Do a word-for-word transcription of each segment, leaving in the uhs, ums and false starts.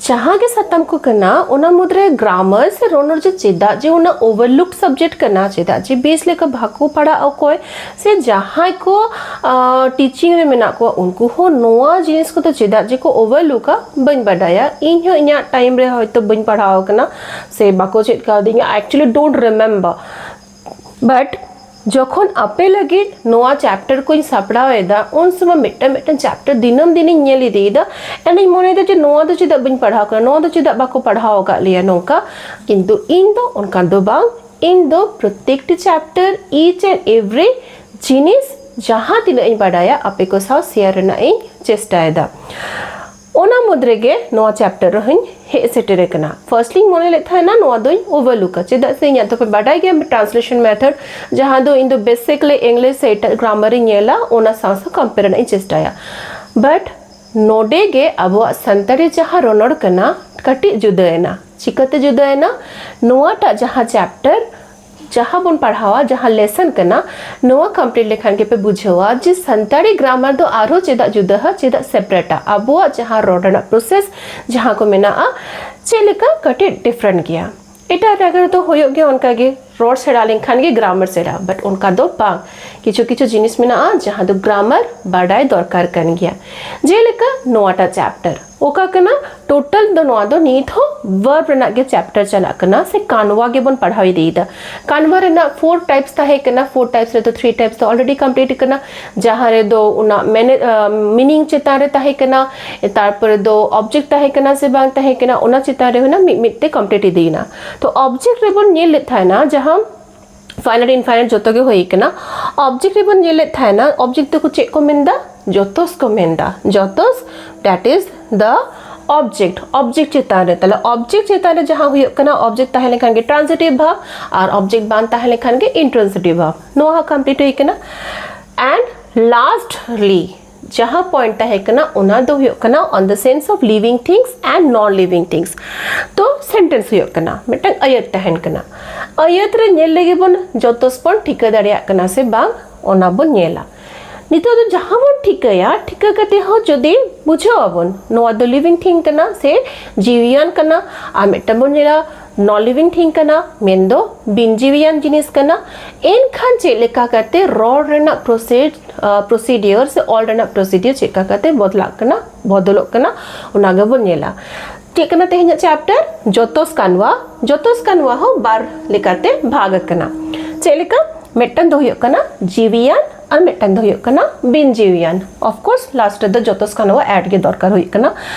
ᱡᱟᱦᱟᱸ ᱜᱮ ᱥᱟᱛᱟᱢ ᱠᱚ ᱠᱟᱱᱟ, ᱚᱱᱟ ᱢᱩᱫᱽᱨᱮ ᱜᱨᱟᱢᱟᱨ ᱥᱮ ᱨᱚᱱᱚᱲ ᱡᱮ ᱪᱮᱫᱟᱜ ᱡᱮ ᱚᱱᱟ ᱳᱵᱷᱟᱨᱞᱩᱠ ᱥᱟᱵᱡᱮᱠᱴ ᱠᱟᱱᱟ, ᱪᱮᱫᱟᱜ ᱡᱮ ᱵᱮᱥ ᱞᱮᱠᱟ ᱵᱟᱠᱚ ᱯᱟᱲᱦᱟᱜ ᱚᱠᱚᱭ ᱥᱮ ᱡᱟᱦᱟᱸᱭ ᱠᱚ ᱴᱤᱪᱤᱝ ᱨᱮ ᱢᱮᱱᱟᱜ ᱠᱚᱣᱟ, ᱩᱱᱠᱩ ᱦᱚᱸ ᱱᱚᱣᱟ ᱡᱤᱱᱤᱥ ᱠᱚᱫᱚ ᱪᱮᱫᱟᱜ ᱡᱮ ᱠᱚ ᱳᱵᱷᱟᱨᱞᱩᱠᱟ ᱵᱟᱹᱧ ᱵᱟᱰᱟᱭᱟ᱾ ᱤᱧ ᱦᱚᱸ ᱤᱧᱟᱹᱜ ᱴᱟᱭᱤᱢ ᱨᱮ ᱦᱚᱭᱛᱳ ᱵᱟᱹᱧ ᱯᱟᱲᱦᱟᱣ ᱟᱠᱟᱱᱟ ᱥᱮ ᱵᱟᱠᱚ ᱪᱮᱫ ᱠᱟᱣᱫᱤᱧᱟ, I actually don't remember. But ᱡᱚᱠᱷᱚᱱ ᱟᱯᱮ ᱞᱟᱹᱜᱤᱫ ᱱᱚᱣᱟ ᱪᱮᱯᱴᱟᱨ ᱠᱚᱧ ᱥᱟᱯᱲᱟᱣ ᱮᱫᱟ, ᱩᱱ ᱥᱚᱢᱚᱭ ᱢᱤᱫᱴᱟᱝ ᱢᱤᱫᱴᱟᱝ ᱪᱮᱯᱴᱟᱨ ᱫᱤᱱᱟᱹᱢ ᱫᱤᱱᱤᱧ ᱧᱮᱞ ᱤᱫᱤᱭᱮᱫᱟ᱾ And ᱤᱧ ᱢᱚᱱᱮᱭᱮᱫᱟ ᱡᱮ ᱱᱚᱣᱟ ᱫᱚ ᱪᱮᱫᱟᱜ ᱵᱟᱹᱧ ᱯᱟᱲᱦᱟᱣ ᱠᱟᱱᱟ, ᱱᱚᱣᱟ ᱫᱚ ᱪᱮᱫᱟᱜ ᱵᱟᱠᱚ ᱯᱟᱲᱦᱟᱣ ᱟᱠᱟᱫ ᱞᱮᱭᱟ ᱱᱚᱝᱠᱟ᱾ ᱠᱤᱱᱛᱩ ᱤᱧ ᱫᱚ ᱚᱱᱠᱟ ᱫᱚ ᱵᱟᱝ, ᱤᱧ ᱫᱚ ᱯᱨᱚᱛᱮᱠᱴᱤ ᱪᱮᱯᱴᱟᱨ, each and every ᱡᱤᱱᱤᱥ ᱡᱟᱦᱟᱸ ᱛᱤᱱᱟᱹᱜ ᱤᱧ ᱵᱟᱰᱟᱭᱟ ᱟᱯᱮ ᱠᱚ ᱥᱟᱶ ᱥᱮᱭᱟᱨ ᱨᱮᱱᱟᱜ ᱤᱧ ᱪᱮᱥᱴᱟᱭᱮᱫᱟ᱾ ᱚᱱᱟ ᱢᱩᱫᱽ ᱨᱮᱜᱮ ᱱᱚᱣᱟ ᱪᱮᱯᱴᱟᱨ ᱨᱮᱦᱚᱸᱧ ᱦᱮᱡ ᱥᱮᱴᱮᱨ ᱟᱠᱟᱱᱟ᱾ ᱯᱷᱟᱨᱥᱴ ᱞᱤᱧ ᱢᱚᱱᱮ ᱞᱮᱫ ᱛᱟᱦᱮᱱᱟ ᱱᱚᱣᱟ ᱫᱚᱧ ᱳᱵᱷᱟᱨᱞᱩᱠᱟ, ᱪᱮᱫᱟᱜ ᱥᱮ ᱤᱧᱟᱹᱜ ᱫᱚᱯᱮ ᱵᱟᱰᱟᱭ ᱜᱮᱭᱟ ᱴᱨᱟᱱᱥᱞᱮᱥᱚᱱ ᱢᱮᱛᱷᱚᱰ, ᱡᱟᱦᱟᱸ ᱫᱚ ᱤᱧ ᱫᱚ ᱵᱮᱥᱤᱠᱞᱤ ᱤᱝᱞᱤᱥ ᱥᱮ ᱮᱴᱟᱜ ᱜᱨᱟᱢᱟᱨ ᱤᱧ ᱧᱮᱞᱟ, ᱚᱱᱟ ᱥᱟᱶ ᱥᱟᱶ ᱠᱚᱢᱯᱮᱭᱟᱨ ᱨᱮᱱᱟᱜ ᱤᱧ ᱪᱮᱥᱴᱟᱭᱟ᱾ ᱵᱟᱴ ᱱᱚᱰᱮ ᱜᱮ ᱟᱵᱚᱣᱟᱜ ᱥᱟᱱᱛᱟᱲᱤ ᱡᱟᱦᱟᱸ ᱨᱚᱱᱚᱲ ᱠᱟᱱᱟ, ᱠᱟᱹᱴᱤᱡ ᱡᱩᱫᱟᱹᱭᱮᱱᱟ᱾ ᱪᱤᱠᱟᱹᱛᱮ ᱡᱩᱫᱟᱹᱭᱮᱱᱟ? ᱱᱚᱣᱟᱴᱟᱜ ᱡᱟᱦᱟᱸ ᱪᱮᱯᱴᱟᱨ, ᱡᱟᱦᱟᱸ ᱵᱚᱱ ᱯᱟᱲᱦᱟᱣᱟ, ᱡᱟᱦᱟᱸ ᱞᱮᱥᱚᱱ ᱠᱟᱱᱟ, ᱱᱚᱣᱟ ᱠᱚᱢᱯᱞᱤᱴ ᱞᱮᱠᱷᱟᱱ ᱜᱮᱯᱮ ᱵᱩᱡᱷᱟᱹᱣᱟ ᱡᱮ ᱥᱟᱱᱛᱟᱲᱤ ᱜᱨᱟᱢᱟᱨ ᱫᱚ ᱟᱨᱦᱚᱸ ᱪᱮᱫᱟᱜ ᱡᱩᱫᱟᱹᱦᱟ, ᱪᱮᱫᱟᱜ ᱥᱮᱯᱟᱨᱮᱴᱟ, ᱟᱵᱚᱣᱟᱜ ᱡᱟᱦᱟᱸ ᱨᱚᱲ ᱨᱮᱱᱟᱜ ᱯᱨᱚᱥᱮᱥ ᱡᱟᱦᱟᱸ ᱠᱚ ᱢᱮᱱᱟᱜᱼᱟ, ᱪᱮᱫ ᱞᱮᱠᱟ ᱠᱟᱹᱴᱤᱡ ᱰᱤᱯᱷᱟᱨᱮᱱᱴ ᱜᱮᱭᱟ᱾ ᱮᱴᱟᱜ ᱡᱟᱭᱜᱟ ᱨᱮᱫᱚ ᱦᱩᱭᱩᱜ ᱜᱮᱭᱟ ᱚᱱᱠᱟ ᱜᱮ, ᱨᱚᱲ ᱥᱮᱬᱟ ᱞᱮᱱᱠᱷᱟᱱ ᱜᱮ ᱜᱨᱟᱢᱟᱨ ᱥᱮᱬᱟ, ᱵᱟᱴ ᱚᱱᱠᱟ ᱫᱚ ᱵᱟᱝ᱾ ᱠᱤᱪᱷᱩ ᱠᱤᱪᱷᱩ ᱡᱤᱱᱤᱥ ᱢᱮᱱᱟᱜᱼᱟ ᱡᱟᱦᱟᱸ ᱫᱚ ᱜᱨᱟᱢᱟᱨ ᱵᱟᱰᱟᱭ ᱫᱚᱨᱠᱟᱨ ᱠᱟᱱ ᱜᱮᱭᱟ᱾ ᱡᱮᱞᱮᱠᱟ ᱱᱚᱣᱟᱴᱟᱜ ᱪᱮᱯᱴᱟᱨ ᱚᱠᱟ ᱠᱟᱱᱟ, ᱴᱳᱴᱟᱞ ᱫᱚ ᱱᱚᱣᱟ ᱫᱚ ᱱᱤᱛ ᱦᱚᱸ ᱵᱷᱟᱨᱵ ᱨᱮᱱᱟᱜ ᱜᱮ ᱪᱮᱯᱴᱟᱨ ᱪᱟᱞᱟᱜ ᱠᱟᱱᱟ ᱥᱮ ᱠᱟᱱᱣᱟ ᱜᱮᱵᱚᱱ ᱯᱟᱲᱦᱟᱣ ᱤᱫᱤᱭᱮᱫᱟ᱾ ᱠᱟᱱᱣᱟ ᱨᱮᱱᱟᱜ ᱯᱷᱳᱨ ᱴᱟᱭᱤᱯᱥ ᱛᱟᱦᱮᱸ ᱠᱟᱱᱟ, ᱯᱷᱳᱨ ᱴᱟᱭᱤᱯᱥ ᱨᱮᱫᱚ ᱛᱷᱨᱤ ᱴᱟᱭᱤᱯᱥ ᱫᱚ ᱚᱞᱨᱮᱰᱤ ᱠᱚᱢᱯᱞᱤᱴ ᱠᱟᱱᱟ, ᱡᱟᱦᱟᱸ ᱨᱮᱫᱚ ᱚᱱᱟ ᱢᱮᱱᱮ ᱢᱤᱱᱤᱝ ᱪᱮᱛᱟᱱ ᱨᱮ ᱛᱟᱦᱮᱸ ᱠᱟᱱᱟ, ᱛᱟᱨᱯᱚᱨᱮ ᱫᱚ ᱚᱵᱡᱮᱠᱴ ᱛᱟᱦᱮᱸ ᱠᱟᱱᱟ ᱥᱮ ᱵᱟᱝ ᱛᱟᱦᱮᱸ ᱠᱟᱱᱟ, ᱚᱱᱟ ᱪᱮᱛᱟᱱ ᱨᱮ ᱦᱩᱭᱱᱟ ᱢᱤᱫ ᱢᱤᱫ ᱛᱮ ᱠᱚᱢᱯᱞᱤᱴ ᱤᱫᱤᱭᱮᱱᱟ᱾ ᱛᱚ ᱚᱵᱡᱮᱠᱴ ᱨᱮᱵᱚᱱ ᱧᱮᱞ ᱞᱮᱫ ᱛᱟᱦᱮᱱᱟ ᱡᱟᱦᱟᱸ ᱯᱷᱟᱭᱱᱟᱭᱤᱴ ᱤᱱᱯᱷᱟᱭᱱᱟᱭᱤᱴ ᱡᱚᱛᱚ ᱜᱮ ᱦᱩᱭ ᱠᱟᱱᱟ᱾ ᱚᱵᱡᱮᱠᱴ ᱨᱮᱵᱚᱱ ᱧᱮᱞᱮᱫ ᱛᱟᱦᱮᱱᱟ, ᱚᱵᱡᱮᱠᱴ ᱫᱚᱠᱚ ᱪᱮᱫ ᱠᱚ ᱢᱮᱱᱫᱟ? ᱡᱚᱛᱚᱥ ᱠᱚ ᱢᱮᱱᱫᱟ, ᱡᱚᱛᱚᱥ, that is the object, object ᱪᱮᱛᱟᱱ ᱨᱮ᱾ ᱛᱟᱦᱞᱮ ᱚᱵᱡᱮᱠᱴ ᱪᱮᱛᱟᱱ ᱨᱮ ᱡᱟᱦᱟᱸ ᱦᱩᱭᱩᱜ ᱠᱟᱱᱟ, ᱚᱵᱡᱮᱠᱴ ᱛᱟᱦᱮᱸ ᱞᱮᱱᱠᱷᱟᱱ ᱜᱮ ᱴᱨᱟᱱᱥᱤᱴᱤᱵᱷ ᱵᱷᱟᱨᱵ, ᱟᱨ ᱚᱵᱡᱮᱠᱴ ᱵᱟᱝ ᱛᱟᱦᱮᱸ ᱞᱮᱱᱠᱷᱟᱱ ᱜᱮ ᱤᱱᱴᱨᱟᱱᱥᱤᱴᱤᱵᱷ ᱵᱷᱟᱨᱵ᱾ ᱱᱚᱣᱟ ᱦᱚᱸ ᱠᱚᱢᱯᱞᱤᱴ ᱦᱩᱭ ᱠᱟᱱᱟ᱾ And lastly, ᱡᱟᱦᱟᱸ ᱯᱚᱭᱮᱱᱴ ᱛᱟᱦᱮᱸ ᱠᱟᱱᱟ, ᱚᱱᱟ ᱫᱚ ᱦᱩᱭᱩᱜ ᱠᱟᱱᱟ on the sense of living things and non living things. ᱛᱚ ᱥᱮᱱᱴᱮᱱᱥ ᱦᱩᱭᱩᱜ ᱠᱟᱱᱟ, ᱢᱤᱫᱴᱟᱝ ᱟᱹᱭᱟᱹᱛ ᱛᱟᱦᱮᱱ ᱠᱟᱱᱟ᱾ ᱟᱹᱭᱟᱹᱛ ᱨᱮ ᱧᱮᱞ ᱞᱟᱹᱜᱤᱫ ᱵᱚᱱ ᱡᱚᱛᱚᱥ ᱵᱚᱱ ᱴᱷᱤᱠᱟᱹ ᱫᱟᱲᱮᱭᱟᱜ ᱠᱟᱱᱟ ᱥᱮ ᱵᱟᱝ, ᱚᱱᱟ ᱵᱚᱱ ᱧᱮᱞᱟ᱾ ᱱᱤᱛᱚᱜ ᱫᱚ ᱡᱟᱦᱟᱸ ᱵᱚᱱ ᱴᱷᱤᱠᱟᱹᱭᱟ, ᱴᱷᱤᱠᱟᱹ ᱠᱟᱛᱮ ᱦᱚᱸ ᱡᱩᱫᱤ ᱵᱩᱡᱷᱟᱹᱣ ᱟᱵᱚᱱ ᱱᱚᱣᱟ ᱫᱚ living thing ᱠᱟᱱᱟ ᱥᱮ ᱡᱤᱣᱤᱭᱟᱱ ᱠᱟᱱᱟ, ᱟᱨ ᱢᱤᱫᱴᱟᱝ ᱵᱚᱱ ᱧᱮᱞᱟ non living thing ᱠᱟᱱᱟ, ᱢᱮᱱᱫᱚ ᱵᱤᱱ ᱡᱤᱣᱤᱭᱟᱱ ᱡᱤᱱᱤᱥ ᱠᱟᱱᱟ, ᱮᱱᱠᱷᱟᱱ ᱪᱮᱫ ᱞᱮᱠᱟ ᱠᱟᱛᱮ ᱨᱚᱲ ᱨᱮᱱᱟᱜ process, ᱟᱸ, procedure ᱥᱮ ᱚᱞ ᱨᱮᱱᱟᱜ procedure ᱪᱮᱫ ᱞᱮᱠᱟ ᱠᱟᱛᱮ ᱵᱚᱫᱞᱟᱜ ᱠᱟᱱᱟ, ᱵᱚᱫᱚᱞᱚᱜ ᱠᱟᱱᱟ, ᱚᱱᱟ ᱜᱮᱵᱚᱱ ᱧᱮᱞᱟ᱾ ᱪᱮᱫ ᱠᱟᱱᱟ ᱛᱮᱦᱮᱧᱟᱜ chapter? ᱡᱚᱛᱚᱥ ᱠᱟᱱᱣᱟ᱾ ᱡᱚᱛᱚᱥ ᱠᱟᱱᱣᱟ ᱦᱚᱸ ᱵᱟᱨ ᱞᱮᱠᱟᱛᱮ ᱵᱷᱟᱜᱽ ᱟᱠᱟᱱᱟ᱾ ᱪᱮᱫ ᱞᱮᱠᱟ? ᱢᱤᱫᱴᱟᱝ ᱫᱚ ᱦᱩᱭᱩᱜ ᱠᱟᱱᱟ ᱡᱤᱣᱤᱭᱟᱱ ᱟᱨ ᱢᱤᱫᱴᱟᱝ ᱫᱚ ᱦᱩᱭᱩᱜ ᱠᱟᱱᱟ ᱵᱤᱱ ᱡᱤᱣᱤᱭᱟᱱ᱾ Of course, last ᱨᱮᱫᱚ ᱡᱚᱛᱚᱥ ᱠᱟᱱᱣᱟ add ᱜᱮ ᱫᱚᱨᱠᱟᱨ ᱦᱩᱭᱩᱜ ᱠᱟᱱᱟ᱾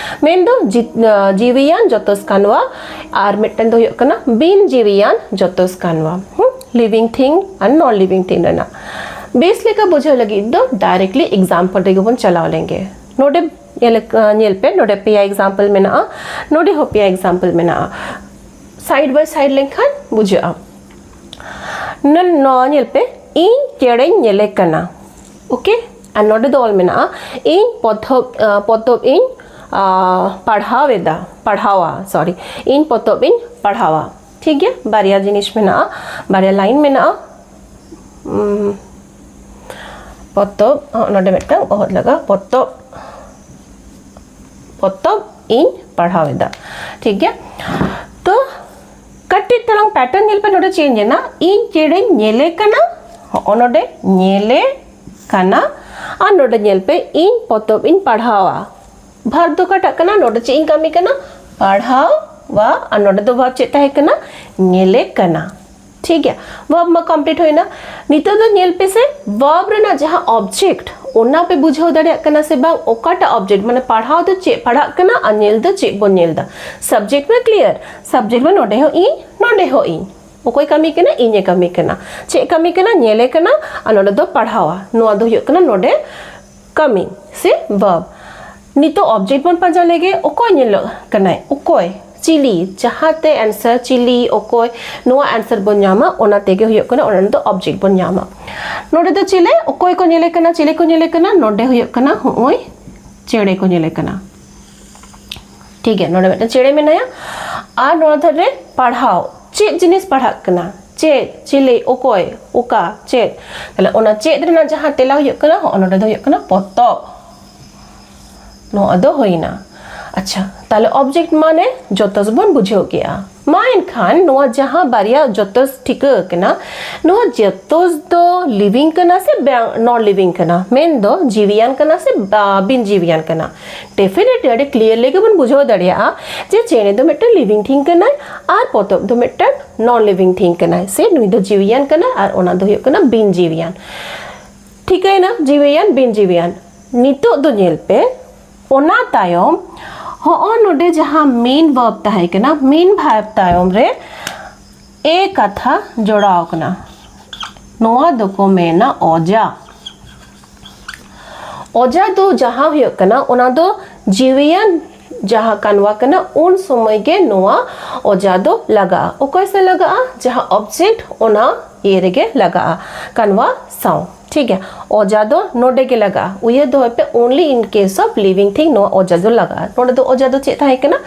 ᱢᱮᱱᱫᱚ ᱡᱤ-, ᱟᱸ, ᱡᱤᱣᱤᱭᱟᱱ ᱡᱚᱛᱚᱥ ᱠᱟᱱᱣᱟ ᱟᱨ ᱢᱤᱫᱴᱟᱝ ᱫᱚ ᱦᱩᱭᱩᱜ ᱠᱟᱱᱟ ᱵᱤᱱ ᱡᱤᱣᱤᱭᱟᱱ ᱡᱚᱛᱚᱥ ᱠᱟᱱᱣᱟ᱾ ᱦᱩᱸ? living thing and non living thing ᱨᱮᱱᱟᱜ ᱵᱮᱥ ᱞᱮᱠᱟ ᱵᱩᱡᱷᱟᱹᱣ ᱞᱟᱹᱜᱤᱫ ᱫᱚ directly example ᱨᱮᱜᱮ ᱵᱚᱱ ᱪᱟᱞᱟᱣ ᱞᱮᱱᱜᱮ᱾ ᱱᱚᱰᱮ ᱧᱮᱞ, ᱧᱮᱞ ᱯᱮ, ᱱᱚᱰᱮ ᱯᱮᱭᱟ example ᱢᱮᱱᱟᱜᱼᱟ, ᱱᱚᱰᱮ ᱦᱚᱸ ᱯᱮᱭᱟ example ᱢᱮᱱᱟᱜᱼᱟ᱾ side by side ᱞᱮᱱᱠᱷᱟᱱ ᱵᱩᱡᱷᱟᱹᱜᱼᱟ᱾ ᱱᱚ-, ᱱᱚᱣᱟ ᱧᱮᱞ ᱯᱮ, ᱤᱧ ᱪᱮᱬᱮᱧ ᱧᱮᱞᱮ ᱠᱟᱱᱟ᱾ OK? ᱟᱨ ᱱᱚᱰᱮ ᱫᱚ ᱚᱞ ᱢᱮᱱᱟᱜᱼᱟ, ᱤᱧ ᱯᱚᱛᱚᱵ, ᱟᱸ, ᱯᱚᱛᱚᱵ ᱤᱧ, ᱟᱸ, ᱯᱟᱲᱦᱟᱣ ᱮᱫᱟ, ᱯᱟᱲᱦᱟᱣᱟ, sorry, ᱤᱧ ᱯᱚᱛᱚᱵ ᱤᱧ ᱯᱟᱲᱦᱟᱣᱟ᱾ ᱴᱷᱤᱠ ᱜᱮᱭᱟ, ᱵᱟᱨᱭᱟ ᱡᱤᱱᱤᱥ ᱢᱮᱱᱟᱜᱼᱟ, ᱵᱟᱨᱭᱟ line ᱢᱮᱱᱟᱜᱼᱟ᱾ ᱩᱸ, ᱯᱚᱛᱚᱵ, ᱦᱚᱸ, ᱱᱚᱰᱮ ᱢᱤᱫᱴᱟᱝ ᱚᱦᱚᱫ ᱞᱟᱜᱟᱜᱼᱟ, ᱯᱚᱛᱚᱵ, ᱯᱚᱛᱚᱵ ᱤᱧ ᱯᱟᱲᱦᱟᱣ ᱮᱫᱟ᱾ ᱴᱷᱤᱠ ᱜᱮᱭᱟ, ᱛᱚ ᱠᱟᱹᱴᱤᱡ ᱛᱟᱞᱟᱝ pattern ᱧᱮᱞ ᱯᱮ, ᱱᱚᱰᱮ change ᱮᱱᱟ, ᱤᱧ ᱪᱮᱬᱮᱧ ᱧᱮᱞᱮ ᱠᱟᱱᱟ, ᱦᱚᱸᱜᱼᱚ ᱱᱚᱰᱮ ᱧᱮᱞᱮ ᱠᱟᱱᱟ, ᱟᱨ ᱱᱚᱰᱮ ᱧᱮᱞ ᱯᱮ, ᱤᱧ ᱯᱚᱛᱚᱵ ᱤᱧ ᱯᱟᱲᱦᱟᱣᱟ᱾ verb ᱫᱚ ᱚᱠᱟᱴᱟᱜ ᱠᱟᱱᱟ? ᱱᱚᱰᱮ ᱪᱮᱫ ᱤᱧ ᱠᱟᱹᱢᱤ ᱠᱟᱱᱟ? ᱯᱟᱲᱦᱟᱣᱟ᱾ ᱟᱨ ᱱᱚᱰᱮ ᱫᱚ verb ᱪᱮᱫ ᱛᱟᱦᱮᱸ ᱠᱟᱱᱟ? ᱧᱮᱞᱮ ᱠᱟᱱᱟ᱾ ᱴᱷᱤᱠ ᱜᱮᱭᱟ, verb ᱢᱟ complete ᱦᱩᱭᱱᱟ᱾ ᱱᱤᱛᱚᱜ ᱫᱚ ᱧᱮᱞ ᱯᱮ ᱥᱮ, verb ᱨᱮᱱᱟᱜ ᱡᱟᱦᱟᱸ object, ᱚᱱᱟ ᱯᱮ ᱵᱩᱡᱷᱟᱹᱣ ᱫᱟᱲᱮᱭᱟᱜ ᱠᱟᱱᱟ ᱥᱮ ᱵᱟᱝ? ᱚᱠᱟᱴᱟᱜ object, ᱢᱟᱱᱮ ᱯᱟᱲᱦᱟᱣ ᱫᱚ ᱪᱮᱫ ᱯᱟᱲᱦᱟᱜ ᱠᱟᱱᱟ ᱟᱨ ᱧᱮᱞ ᱫᱚ ᱪᱮᱫ ᱵᱚᱱ ᱧᱮᱞ ᱮᱫᱟ? subject ᱢᱟ clear, subject ᱢᱟ ᱱᱚᱰᱮ ᱦᱚᱸ ᱤᱧ, ᱱᱚᱰᱮ ᱦᱚᱸ ᱤᱧ᱾ ᱚᱠᱚᱭ ᱠᱟᱹᱢᱤ ᱠᱟᱱᱟ? ᱤᱧᱮ ᱠᱟᱹᱢᱤ ᱠᱟᱱᱟ᱾ ᱪᱮᱫ ᱠᱟᱹᱢᱤ ᱠᱟᱱᱟ? ᱧᱮᱞᱮ ᱠᱟᱱᱟ᱾ ᱟᱨ ᱱᱚᱰᱮ ᱫᱚ ᱯᱟᱲᱦᱟᱣᱟ, ᱱᱚᱣᱟ ᱫᱚ ᱦᱩᱭᱩᱜ ᱠᱟᱱᱟ ᱱᱚᱰᱮ ᱠᱟᱹᱢᱤ ᱥᱮ verb᱾ ᱱᱤᱛᱚᱜ object ᱵᱚᱱ ᱯᱟᱸᱡᱟ ᱞᱮᱜᱮ, ᱚᱠᱚᱭ ᱧᱮᱞᱚᱜ ᱠᱟᱱᱟᱭ? ᱚᱠᱚᱭ? ᱪᱤᱞᱤ? ᱡᱟᱦᱟᱸᱛᱮ answer ᱪᱤᱞᱤ, ᱚᱠᱚᱭ, ᱱᱚᱣᱟ answer ᱵᱚᱱ ᱧᱟᱢᱟ, ᱚᱱᱟ ᱛᱮᱜᱮ ᱦᱩᱭᱩᱜ ᱠᱟᱱᱟ, ᱚᱱᱟ ᱫᱚ object ᱵᱚᱱ ᱧᱟᱢᱟ᱾ ᱱᱚᱰᱮ ᱫᱚ ᱪᱤᱞᱮ, ᱚᱠᱚᱭ ᱠᱚ ᱧᱮᱞᱮ ᱠᱟᱱᱟ, ᱪᱤᱞᱮ ᱠᱚ ᱧᱮᱞᱮ ᱠᱟᱱᱟ? ᱱᱚᱰᱮ ᱦᱩᱭᱩᱜ ᱠᱟᱱᱟ ᱦᱚᱸᱜᱼᱚᱭ ᱪᱮᱬᱮ ᱠᱚ ᱧᱮᱞᱮ ᱠᱟᱱᱟ᱾ ᱴᱷᱤᱠ ᱜᱮᱭᱟ, ᱱᱚᱰᱮ ᱢᱤᱫᱴᱟᱝ ᱪᱮᱬᱮ ᱢᱮᱱᱟᱭᱟ᱾ ᱟᱨ ᱱᱚᱣᱟ ᱫᱷᱟᱨᱮ ᱨᱮ ᱯᱟᱲᱦᱟᱣ, ᱪᱮᱫ ᱡᱤᱱᱤᱥ ᱯᱟᱲᱦᱟᱜ ᱠᱟᱱᱟ? ᱪᱮᱫ, ᱪᱤᱞᱤ, ᱚᱠᱚᱭ, ᱚᱠᱟ, ᱪᱮᱫ᱾ ᱛᱟᱦᱞᱮ ᱚᱱᱟ ᱪᱮᱫ ᱨᱮᱱᱟᱜ ᱡᱟᱦᱟᱸ ᱛᱮᱞᱟ ᱦᱩᱭᱩᱜ ᱠᱟᱱᱟ, ᱦᱚᱸᱜᱼᱚ ᱱᱚᱰᱮ ᱫᱚ ᱦᱩᱭᱩᱜ ᱠᱟᱱᱟ ᱯᱚᱛᱚᱵ᱾ ᱱᱚᱣᱟ ᱫᱚ ᱦᱩᱭᱱᱟ᱾ ᱟᱪᱪᱷᱟ, ᱛᱟᱦᱞᱮ ᱚᱵᱡᱮᱠᱴ ᱢᱟᱱᱮ ᱡᱚᱛᱚᱥ ᱵᱚᱱ ᱵᱩᱡᱷᱟᱹᱣ ᱠᱮᱜᱼᱟ᱾ ᱢᱟ ᱮᱱᱠᱷᱟᱱ ᱱᱚᱣᱟ ᱡᱟᱦᱟᱸ ᱵᱟᱨᱭᱟ ᱡᱚᱛᱚᱥ ᱴᱷᱤᱠᱟᱹ ᱟᱠᱟᱱᱟ, ᱱᱚᱣᱟ ᱡᱚᱛᱚᱥ ᱫᱚ ᱞᱤᱵᱷᱤᱝ ᱠᱟᱱᱟ ᱥᱮ ᱱᱚᱱ ᱞᱤᱵᱷᱤᱝ ᱠᱟᱱᱟ? ᱢᱮᱱᱫᱚ ᱡᱤᱣᱤᱭᱟᱱ ᱠᱟᱱᱟ ᱥᱮ ᱵᱟ-, ᱵᱤᱱ ᱡᱤᱣᱤᱭᱟᱱ ᱠᱟᱱᱟ? ᱰᱮᱯᱷᱤᱱᱮᱴᱞᱤ ᱟᱹᱰᱤ ᱠᱞᱤᱭᱟᱨᱞᱤ ᱜᱮᱵᱚᱱ ᱵᱩᱡᱷᱟᱹᱣ ᱫᱟᱲᱮᱭᱟᱜᱼᱟ ᱡᱮ ᱪᱮᱬᱮ ᱫᱚ ᱢᱤᱫᱴᱟᱝ ᱞᱤᱵᱷᱤᱝ ᱛᱷᱤᱝ ᱠᱟᱱᱟᱭ ᱟᱨ ᱯᱚᱛᱚᱵ ᱫᱚ ᱢᱤᱫᱴᱟᱝ ᱱᱚᱱ ᱞᱤᱵᱷᱤᱝ ᱛᱷᱤᱝ ᱠᱟᱱᱟᱭ, ᱥᱮ ᱱᱩᱭ ᱫᱚ ᱡᱤᱣᱤᱭᱟᱱ ᱠᱟᱱᱟᱭ ᱟᱨ ᱚᱱᱟ ᱫᱚ ᱦᱩᱭᱩᱜ ᱠᱟᱱᱟ ᱵᱤᱱ ᱡᱤᱣᱤᱭᱟᱱ᱾ ᱴᱷᱤᱠᱟᱹᱭᱮᱱᱟ? ᱡᱤᱣᱤᱭᱟᱱ, ᱵᱤᱱ ᱡᱤᱣᱤᱭᱟᱱ᱾ ᱱᱤᱛᱚᱜ ᱫᱚ ᱧᱮᱞ ᱯᱮ, ᱚᱱᱟ ᱛᱟᱭᱚᱢ ᱦᱚᱸᱜᱼᱚ ᱱᱚᱰᱮ ᱡᱟᱦᱟᱸ ᱢᱮᱱ ᱵᱷᱟᱨᱵ ᱛᱟᱦᱮᱸ ᱠᱟᱱᱟ, ᱢᱮᱱ ᱵᱷᱟᱨᱵ ᱛᱟᱭᱚᱢ ᱨᱮ ᱮ ᱠᱟᱛᱷᱟ ᱡᱚᱲᱟᱣ ᱠᱟᱱᱟ᱾ ᱱᱚᱣᱟ ᱫᱚᱠᱚ ᱢᱮᱱᱟ ᱚᱡᱟ᱾ ᱚᱡᱟ ᱫᱚ ᱡᱟᱦᱟᱸ ᱦᱩᱭᱩᱜ ᱠᱟᱱᱟ, ᱚᱱᱟ ᱫᱚ ᱡᱤᱣᱤᱭᱟᱱ ᱡᱟᱦᱟᱸ ᱠᱟᱱᱣᱟ ᱠᱟᱱᱟ, ᱩᱱ ᱥᱚᱢᱚᱭ ᱜᱮ ᱱᱚᱣᱟ ᱚᱡᱟ ᱫᱚ ᱞᱟᱜᱟᱜᱼᱟ᱾ ᱚᱠᱚᱭ ᱥᱟᱶ ᱞᱟᱜᱟᱜᱼᱟ? ᱡᱟᱦᱟᱸ ᱚᱵᱡᱮᱠᱴ, ᱚᱱᱟ ᱤᱭᱟᱹ ᱨᱮᱜᱮ ᱞᱟᱜᱟᱜᱼᱟ, ᱠᱟᱱᱣᱟ ᱥᱟᱶ᱾ ᱴᱷᱤᱠ ᱜᱮᱭᱟ, ᱚᱡᱟ ᱫᱚ ᱱᱚᱰᱮ ᱜᱮ ᱞᱟᱜᱟᱜᱼᱟ᱾ ᱩᱭᱦᱟᱹᱨ ᱫᱚᱦᱚᱭ ᱯᱮ, only in case of living thing ᱱᱚᱣᱟ ᱚᱡᱟ ᱫᱚ ᱞᱟᱜᱟᱜᱼᱟ᱾ ᱱᱚᱰᱮ ᱫᱚ ᱚᱡᱟ ᱫᱚ ᱪᱮᱫ ᱛᱟᱦᱮᱸ ᱠᱟᱱᱟ?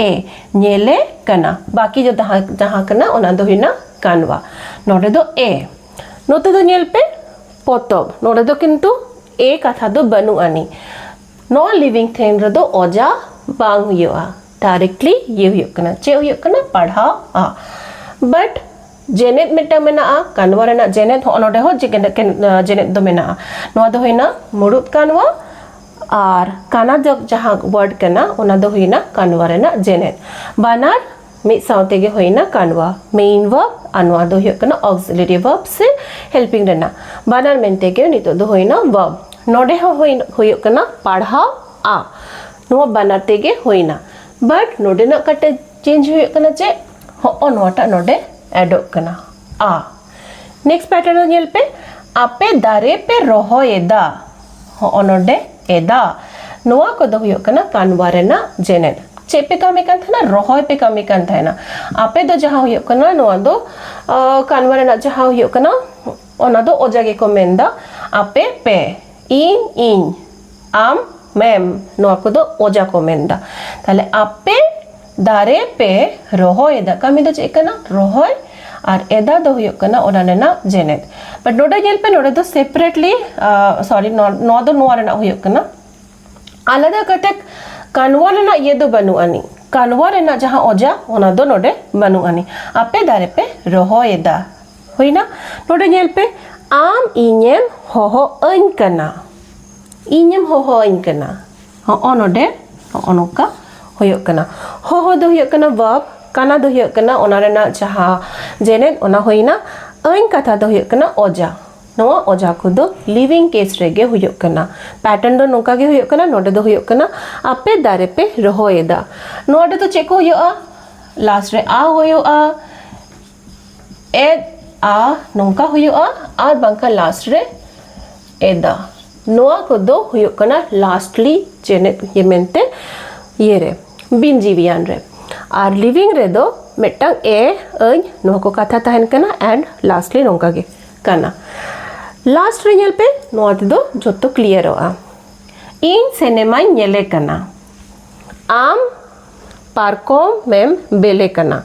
ᱮ, ᱧᱮᱞᱮ ᱠᱟᱱᱟ᱾ ᱵᱟᱹᱠᱤ ᱫᱚ ᱡᱟᱦᱟᱸ, ᱡᱟᱦᱟᱸ ᱠᱟᱱᱟ, ᱚᱱᱟ ᱫᱚ ᱦᱩᱭᱱᱟ ᱠᱟᱱᱣᱟ᱾ ᱱᱚᱰᱮ ᱫᱚ ᱮ᱾ ᱱᱚᱛᱮ ᱫᱚ ᱧᱮᱞ ᱯᱮ, ᱯᱚᱛᱚᱵ᱾ ᱱᱚᱰᱮ ᱫᱚ ᱠᱤᱱᱛᱩ ᱮ ᱠᱟᱛᱷᱟ ᱫᱚ ᱵᱟᱹᱱᱩᱜ ᱟᱹᱱᱤᱡ᱾ ᱱᱚᱣᱟ ᱞᱤᱵᱷᱤᱝ ᱛᱷᱤᱝ ᱨᱮᱫᱚ ᱚᱡᱟ ᱵᱟᱝ ᱦᱩᱭᱩᱜᱼᱟ, ᱰᱟᱭᱨᱮᱠᱴᱞᱤ ᱤᱭᱟᱹ ᱦᱩᱭᱩᱜ ᱠᱟᱱᱟ᱾ ᱪᱮᱫ ᱦᱩᱭᱩᱜ ᱠᱟᱱᱟ? ᱯᱟᱲᱦᱟᱣ ᱟ᱾ ᱵᱟᱴ ᱡᱮᱱᱮᱫ ᱢᱤᱫᱴᱟᱝ ᱢᱮᱱᱟᱜᱼᱟ, ᱠᱟᱱᱣᱟ ᱨᱮᱱᱟᱜ ᱡᱮᱱᱮᱫ, ᱦᱚᱸᱜᱼᱚ ᱱᱚᱰᱮ ᱦᱚᱸ ᱡᱮ-, ᱡᱮᱱᱮᱫ ᱫᱚ ᱢᱮᱱᱟᱜᱼᱟ᱾ ᱱᱚᱣᱟ ᱫᱚ ᱦᱩᱭᱱᱟ ᱢᱩᱲᱩᱫ ᱠᱟᱱᱣᱟ, ᱟᱨ ᱠᱟᱱᱟ ᱫᱚ ᱡᱟᱦᱟᱸ ᱣᱟᱨᱰ ᱠᱟᱱᱟ, ᱚᱱᱟ ᱫᱚ ᱦᱩᱭᱱᱟ ᱠᱟᱱᱣᱟ ᱨᱮᱱᱟᱜ ᱡᱮᱱᱮᱫ᱾ ᱵᱟᱱᱟᱨ ᱢᱤᱫ ᱥᱟᱶ ᱛᱮᱜᱮ ᱦᱩᱭᱱᱟ ᱠᱟᱱᱣᱟ, ᱢᱮᱭᱤᱱ ᱵᱷᱟᱨᱵ, ᱟᱨ ᱱᱚᱣᱟ ᱫᱚ ᱦᱩᱭᱩᱜ ᱠᱟᱱᱟ ᱚᱠᱥᱤᱞᱟᱨᱤ ᱵᱷᱟᱨᱵ ᱥᱮ ᱦᱮᱞᱯᱤᱝ ᱨᱮᱱᱟᱜ᱾ ᱵᱟᱱᱟᱨ ᱢᱮᱱᱛᱮ ᱜᱮ ᱱᱤᱛᱚᱜ ᱫᱚ ᱦᱩᱭᱱᱟ ᱵᱷᱟᱨᱵ᱾ ᱱᱚᱰᱮ ᱦᱚᱸ ᱦᱩᱭ-, ᱦᱩᱭᱩᱜ ᱠᱟᱱᱟ ᱯᱟᱲᱦᱟᱣ ᱟ, ᱱᱚᱣᱟ ᱵᱟᱱᱟᱨ ᱛᱮᱜᱮ ᱦᱩᱭᱱᱟ᱾ ᱵᱟᱴ ᱱᱚᱰᱮᱱᱟᱜ ᱠᱟᱹᱴᱤᱡ ᱪᱮᱧᱡᱽ ᱦᱩᱭᱩᱜ ᱠᱟᱱᱟ ᱪᱮᱫ? ᱦᱚᱸᱜᱼᱚ ᱱᱚᱣᱟᱴᱟᱜ ᱱᱚᱰᱮ ᱮᱰᱚᱜ ᱠᱟᱱᱟ, ᱟ᱾ ᱱᱮᱠᱥᱴ ᱯᱮᱴᱟᱨᱱ ᱫᱚ ᱧᱮᱞ ᱯᱮ, ᱟᱯᱮ ᱫᱟᱨᱮ ᱯᱮ ᱨᱚᱦᱚᱭ ᱮᱫᱟ᱾ ᱦᱚᱸᱜᱼᱚ ᱱᱚᱰᱮ ᱮᱫᱟ, ᱱᱚᱣᱟ ᱠᱚᱫᱚ ᱦᱩᱭᱩᱜ ᱠᱟᱱᱟ ᱠᱟᱱᱣᱟ ᱨᱮᱱᱟᱜ ᱡᱮᱱᱮᱫ᱾ ᱪᱮᱫ ᱯᱮ ᱠᱟᱹᱢᱤ ᱠᱟᱱ ᱛᱟᱦᱮᱱᱟ? ᱨᱚᱦᱚᱭ ᱯᱮ ᱠᱟᱹᱢᱤ ᱠᱟᱱ ᱛᱟᱦᱮᱱᱟ᱾ ᱟᱯᱮ ᱫᱚ ᱡᱟᱦᱟᱸ ᱦᱩᱭᱩᱜ ᱠᱟᱱᱟ, ᱱᱚᱣᱟ ᱫᱚ, ᱟ, ᱠᱟᱱᱣᱟ ᱨᱮᱱᱟᱜ ᱡᱟᱦᱟᱸ ᱦᱩᱭᱩᱜ ᱠᱟᱱᱟ, ᱚᱱᱟ ᱫᱚ ᱚᱡᱟ ᱜᱮᱠᱚ ᱢᱮᱱᱫᱟ᱾ ᱟᱯᱮ ᱯᱮ, ᱤᱧ ᱤᱧ, ᱟᱢ ᱢᱮᱢ, ᱱᱚᱣᱟ ᱠᱚᱫᱚ ᱚᱡᱟ ᱠᱚ ᱢᱮᱱᱫᱟ᱾ ᱛᱟᱦᱞᱮ ᱟᱯᱮ ᱫᱟᱨᱮ ᱯᱮ ᱨᱚᱦᱚᱭᱮᱫᱟ, ᱠᱟᱹᱢᱤ ᱫᱚ ᱪᱮᱫ ᱠᱟᱱᱟ? ᱨᱚᱦᱚᱭ᱾ ᱟᱨ ᱮᱫᱟ ᱫᱚ ᱦᱩᱭᱩᱜ ᱠᱟᱱᱟ ᱚᱱᱟ ᱨᱮᱱᱟᱜ ᱡᱮᱱᱮᱛ᱾ But ᱱᱚᱰᱮ ᱧᱮᱞ ᱯᱮ, ᱱᱚᱰᱮ ᱫᱚ ᱥᱮᱯᱟᱨᱮᱴᱞᱤ, ᱥᱚᱨᱤ, ᱱᱚᱣᱟ ᱫᱚ ᱱᱚᱣᱟ ᱨᱮᱱᱟᱜ ᱦᱩᱭᱩᱜ ᱠᱟᱱᱟ, ᱟᱞᱟᱫᱟ ᱠᱟᱛᱮ ᱠᱟᱱᱣᱟ ᱨᱮᱱᱟᱜ ᱤᱭᱟᱹ ᱫᱚ ᱵᱟᱹᱱᱩᱜ ᱟᱹᱱᱤᱡ, ᱠᱟᱱᱣᱟ ᱨᱮᱱᱟᱜ ᱡᱟᱦᱟᱸ ᱚᱡᱟ, ᱚᱱᱟ ᱫᱚ ᱱᱚᱰᱮ ᱵᱟᱹᱱᱩᱜ ᱟᱹᱱᱤᱡ᱾ ᱟᱯᱮ ᱫᱟᱨᱮ ᱯᱮ ᱨᱚᱦᱚᱭᱮᱫᱟ, ᱦᱩᱭᱱᱟ᱾ ᱱᱚᱰᱮ ᱧᱮᱞ ᱯᱮ, ᱟᱢ ᱤᱧᱮᱢ ᱦᱚᱦᱚ ᱟᱹᱧ ᱠᱟᱱᱟ, ᱤᱧᱮᱢ ᱦᱚᱦᱚ ᱟᱹᱧ ᱠᱟᱱᱟ᱾ ᱦᱚᱸᱜᱼᱚ ᱱᱚᱰᱮ ᱦᱚᱸᱜᱼᱚ ᱱᱚᱝᱠᱟ ᱦᱩᱭᱩᱜ ᱠᱟᱱᱟ᱾ ᱦᱚᱦᱚ ᱫᱚ ᱦᱩᱭᱩᱜ ᱠᱟᱱᱟ verb, ᱠᱟᱱᱟ ᱫᱚ ᱦᱩᱭᱩᱜ ᱠᱟᱱᱟ ᱚᱱᱟ ᱨᱮᱱᱟᱜ ᱡᱟᱦᱟᱸ ᱡᱮᱱᱮᱛ, ᱚᱱᱟ ᱦᱩᱭᱱᱟ᱾ ᱟᱹᱧ ᱠᱟᱛᱷᱟ ᱫᱚ ᱦᱩᱭᱩᱜ ᱠᱟᱱᱟ ᱚᱡᱟ᱾ ᱱᱚᱣᱟ ᱚᱡᱟ ᱠᱚᱫᱚ living case ᱨᱮᱜᱮ ᱦᱩᱭᱩᱜ ᱠᱟᱱᱟ᱾ Pattern ᱫᱚ ᱱᱚᱝᱠᱟ ᱜᱮ ᱦᱩᱭᱩᱜ ᱠᱟᱱᱟ᱾ ᱱᱚᱰᱮ ᱫᱚ ᱦᱩᱭᱩᱜ ᱠᱟᱱᱟ ᱟᱯᱮ ᱫᱟᱨᱮ ᱯᱮ ᱨᱚᱦᱚᱭᱮᱫᱟ᱾ ᱱᱚᱰᱮ ᱫᱚ ᱪᱮᱫ ᱠᱚ ᱦᱩᱭᱩᱜᱼᱟ? Last ᱨᱮ ᱟ ᱦᱩᱭᱩᱜᱼᱟ, ᱮᱫ ᱟ ᱱᱚᱝᱠᱟ ᱦᱩᱭᱩᱜᱼᱟ, ᱟᱨ ᱵᱟᱝᱠᱷᱟᱱ last ᱨᱮ ᱮᱫᱟ᱾ ᱱᱚᱣᱟ ᱠᱚᱫᱚ ᱦᱩᱭᱩᱜ ᱠᱟᱱᱟ lastly ᱡᱮᱱᱮᱛ ᱤᱭᱟᱹ ᱢᱮᱱᱛᱮ ᱤᱭᱟᱹ ᱨᱮ, ᱵᱤᱱ ᱡᱤᱣᱤᱭᱟᱱ ᱨᱮ᱾ ᱟᱨ living ᱨᱮᱫᱚ ᱢᱤᱫᱴᱟᱝ ᱮ, ᱟᱹᱧ, ᱱᱚᱣᱟ ᱠᱚ ᱠᱟᱛᱷᱟ ᱛᱟᱦᱮᱱ ᱠᱟᱱᱟ, and lastly ᱱᱚᱝᱠᱟ ᱜᱮ ᱠᱟᱱᱟ᱾ Last ᱨᱮ ᱧᱮᱞ ᱯᱮ, ᱱᱚᱣᱟ ᱛᱮᱫᱚ ᱡᱚᱛᱚ ᱠᱞᱤᱭᱟᱨᱚᱜᱼᱟ᱾ ᱤᱧ ᱥᱤᱱᱮᱢᱟᱧ ᱧᱮᱞᱮ ᱠᱟᱱᱟ, ᱟᱢ ᱯᱟᱨᱠᱚᱢ ᱮᱢ ᱵᱮᱞᱮ ᱠᱟᱱᱟ᱾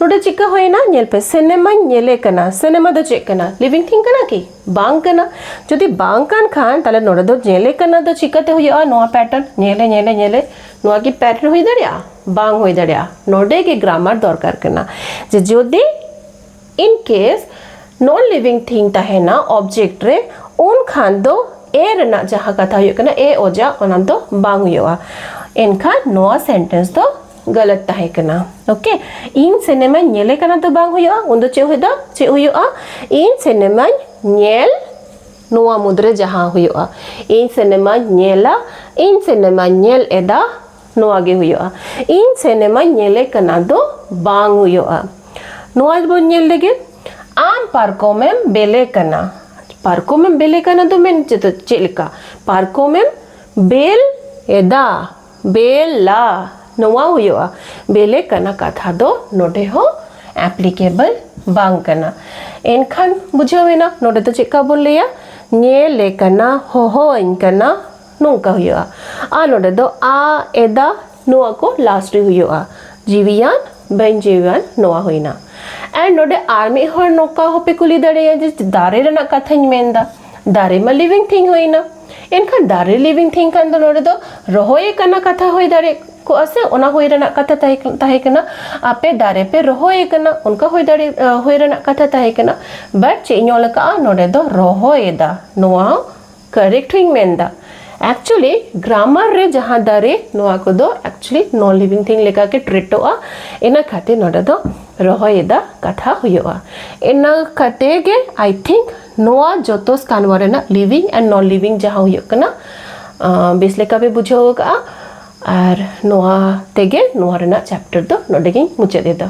ᱱᱚᱰᱮ ᱪᱤᱠᱟᱹ ᱦᱩᱭᱱᱟ? ᱧᱮᱞ ᱯᱮ, ᱥᱤᱱᱮᱢᱟᱧ ᱧᱮᱞᱮ ᱠᱟᱱᱟ᱾ ᱥᱤᱱᱮᱢᱟ ᱫᱚ ᱪᱮᱫ ᱠᱟᱱᱟ? Living thing ᱠᱟᱱᱟ ᱠᱤ? ᱵᱟᱝ ᱠᱟᱱᱟ᱾ ᱡᱩᱫᱤ ᱵᱟᱝ ᱠᱟᱱ ᱠᱷᱟᱱ, ᱛᱟᱦᱞᱮ ᱱᱚᱰᱮ ᱫᱚ ᱧᱮᱞᱮ ᱠᱟᱱᱟ ᱫᱚ ᱪᱤᱠᱟᱹᱛᱮ ᱦᱩᱭᱩᱜᱼᱟ? ᱱᱚᱣᱟ pattern, ᱧᱮᱞᱮ, ᱧᱮᱞᱮ, ᱧᱮᱞᱮ, ᱱᱚᱣᱟ ᱠᱤ pattern ᱦᱩᱭ ᱫᱟᱲᱮᱭᱟᱜᱼᱟ? ᱵᱟᱝ ᱦᱩᱭ ᱫᱟᱲᱮᱭᱟᱜᱼᱟ᱾ ᱱᱚᱰᱮ ᱜᱮ grammar ᱫᱚᱨᱠᱟᱨ ᱠᱟᱱᱟ, ᱡᱮ ᱡᱩᱫᱤ in case non living thing ᱛᱟᱦᱮᱱᱟ object ᱨᱮ, ᱩᱱ ᱠᱷᱟᱱ ᱫᱚ ᱮ ᱨᱮᱱᱟᱜ ᱡᱟᱦᱟᱸ ᱠᱟᱛᱷᱟ ᱦᱩᱭᱩᱜ ᱠᱟᱱᱟ, ᱮ ᱚᱡᱟ, ᱚᱱᱟ ᱫᱚ ᱵᱟᱝ ᱦᱩᱭᱩᱜᱼᱟ᱾ ᱮᱱᱠᱷᱟᱱ ᱱᱚᱣᱟ sentence ᱫᱚ ᱜᱟᱞᱟᱛ ᱛᱟᱦᱮᱸ ᱠᱟᱱᱟ᱾ Okay, ᱤᱧ ᱥᱤᱱᱮᱢᱟᱧ ᱧᱮᱞᱮ ᱠᱟᱱᱟ ᱫᱚ ᱵᱟᱝ ᱦᱩᱭᱩᱜᱼᱟ᱾ ᱩᱱ ᱫᱚ ᱪᱮᱫ ᱦᱩᱭᱩᱜᱼᱟ? ᱪᱮᱫ ᱦᱩᱭᱩᱜᱼᱟ? ᱤᱧ ᱥᱤᱱᱮᱢᱟᱧ ᱧᱮᱞ, ᱱᱚᱣᱟ ᱢᱩᱫᱽᱨᱮ ᱡᱟᱦᱟᱸ ᱦᱩᱭᱩᱜᱼᱟ, ᱤᱧ ᱥᱤᱱᱮᱢᱟᱧ ᱧᱮᱞᱟ, ᱤᱧ ᱥᱤᱱᱮᱢᱟᱧ ᱧᱮᱞ ᱮᱫᱟ, ᱱᱚᱣᱟ ᱜᱮ ᱦᱩᱭᱩᱜᱼᱟ᱾ ᱤᱧ ᱥᱤᱱᱮᱢᱟᱧ ᱧᱮᱞᱮ ᱠᱟᱱᱟ ᱫᱚ ᱵᱟᱝ ᱦᱩᱭᱩᱜᱼᱟ᱾ ᱱᱚᱣᱟ ᱵᱚᱱ ᱧᱮᱞ ᱞᱮᱜᱮ, ᱟᱢ ᱯᱟᱨᱠᱚᱢᱮᱢ ᱵᱮᱞᱮ ᱠᱟᱱᱟ᱾ ᱯᱟᱨᱠᱚᱢᱮᱢ ᱵᱮᱞᱮ ᱠᱟᱱᱟ ᱫᱚ ᱢᱮᱱ ᱪᱮᱫ, ᱪᱮᱫ ᱞᱮᱠᱟ? ᱯᱟᱨᱠᱚᱢᱮᱢ ᱵᱮᱞ ᱮᱫᱟ, ᱵᱮᱞᱟ, ᱱᱚᱣᱟ ᱦᱩᱭᱩᱜᱼᱟ᱾ ᱵᱮᱞᱮ ᱠᱟᱱᱟ ᱠᱟᱛᱷᱟ ᱫᱚ ᱱᱚᱰᱮ ᱦᱚᱸ applicable ᱵᱟᱝ ᱠᱟᱱᱟ᱾ ᱮᱱᱠᱷᱟᱱ ᱵᱩᱡᱷᱟᱹᱣ ᱮᱱᱟ, ᱱᱚᱰᱮ ᱫᱚ ᱪᱮᱫ ᱠᱟ ᱵᱚᱱ ᱞᱟᱹᱭᱟ? ᱧᱮᱞᱮ ᱠᱟᱱᱟ, ᱦᱚᱦᱚ ᱟᱹᱧ ᱠᱟᱱᱟ, ᱱᱚᱝᱠᱟ ᱦᱩᱭᱩᱜᱼᱟ᱾ ᱟᱨ ᱱᱚᱰᱮ ᱫᱚ ᱟ, ᱮᱫᱟ, ᱱᱚᱣᱟ ᱠᱚ last ᱨᱮ ᱦᱩᱭᱩᱜᱼᱟ᱾ ᱡᱤᱣᱤᱭᱟᱱ, ᱵᱟᱹᱧ ᱡᱤᱣᱤᱭᱟᱱ, ᱱᱚᱣᱟ ᱦᱩᱭᱱᱟ᱾ And ᱱᱚᱰᱮ ᱟᱨ ᱢᱤᱫ ᱦᱚᱲ ᱱᱚᱝᱠᱟ ᱦᱚᱸᱯᱮ ᱠᱩᱞᱤ ᱫᱟᱲᱮᱭᱟᱜᱼᱟ ᱡᱮ ᱫᱟᱨᱮ ᱨᱮᱱᱟᱜ ᱠᱟᱛᱷᱟᱧ ᱢᱮᱱᱫᱟ, ᱫᱟᱨᱮ ᱢᱟ living thing ᱦᱩᱭᱱᱟ, ᱮᱱᱠᱷᱟᱱ ᱫᱟᱨᱮ living thing ᱠᱷᱟᱱ ᱫᱚ ᱱᱚᱰᱮ ᱫᱚ ᱨᱚᱦᱚᱭ ᱟᱠᱟᱱᱟ ᱠᱟᱛᱷᱟ ᱦᱩᱭ ᱫᱟᱲᱮ ᱠᱚᱜᱼᱟ ᱥᱮ, ᱚᱱᱟ ᱦᱩᱭ ᱨᱮᱱᱟᱜ ᱠᱟᱛᱷᱟ ᱛᱟᱦᱮᱸ ᱛᱟᱦᱮᱸ ᱠᱟᱱᱟ᱾ ᱟᱯᱮ ᱫᱟᱨᱮ ᱯᱮ ᱨᱚᱦᱚᱭ ᱟᱠᱟᱱᱟ, ᱚᱱᱠᱟ ᱦᱩᱭ ᱫᱟᱲᱮ ᱦᱩᱭ ᱨᱮᱱᱟᱜ ᱠᱟᱛᱷᱟ ᱛᱟᱦᱮᱸ ᱠᱟᱱᱟ᱾ But ᱪᱮᱫ ᱤᱧ ᱚᱞ ᱟᱠᱟᱫᱼᱟ ᱱᱚᱰᱮ ᱫᱚ ᱨᱚᱦᱚᱭ ᱮᱫᱟ, ᱱᱚᱣᱟ ᱦᱚᱸ correct ᱦᱚᱸᱧ ᱢᱮᱱᱫᱟ᱾ Actually grammar ᱨᱮ ᱡᱟᱦᱟᱸ ᱫᱟᱨᱮ, ᱱᱚᱣᱟ ᱠᱚᱫᱚ actually non living thing ᱞᱮᱠᱟ ᱜᱮ treatᱚᱜᱼᱟ, ᱤᱱᱟᱹ ᱠᱷᱟᱹᱛᱤᱨ ᱱᱚᱰᱮ ᱫᱚ ᱨᱚᱦᱚᱭ ᱮᱫᱟ ᱠᱟᱛᱷᱟ ᱦᱩᱭᱩᱜᱼᱟ᱾ ᱤᱱᱟᱹ ᱠᱟᱛᱮ ᱜᱮ I think ᱱᱚᱣᱟ ᱡᱚᱛᱚ ᱥᱠᱟᱱᱣᱟ ᱨᱮᱱᱟᱜ living and non living ᱡᱟᱦᱟᱸ ᱦᱩᱭᱩᱜ ᱠᱟᱱᱟ, ᱟᱸ, ᱵᱮᱥ ᱞᱮᱠᱟ ᱯᱮ ᱵᱩᱡᱷᱟᱹᱣ ᱟᱠᱟᱫᱼᱟ᱾ ᱟᱨ ᱱᱚᱣᱟ ᱛᱮᱜᱮ ᱱᱚᱣᱟ ᱨᱮᱱᱟᱜ chapter ᱫᱚ ᱱᱚᱰᱮ ᱜᱤᱧ ᱢᱩᱪᱟᱹᱫ ᱮᱫᱟ᱾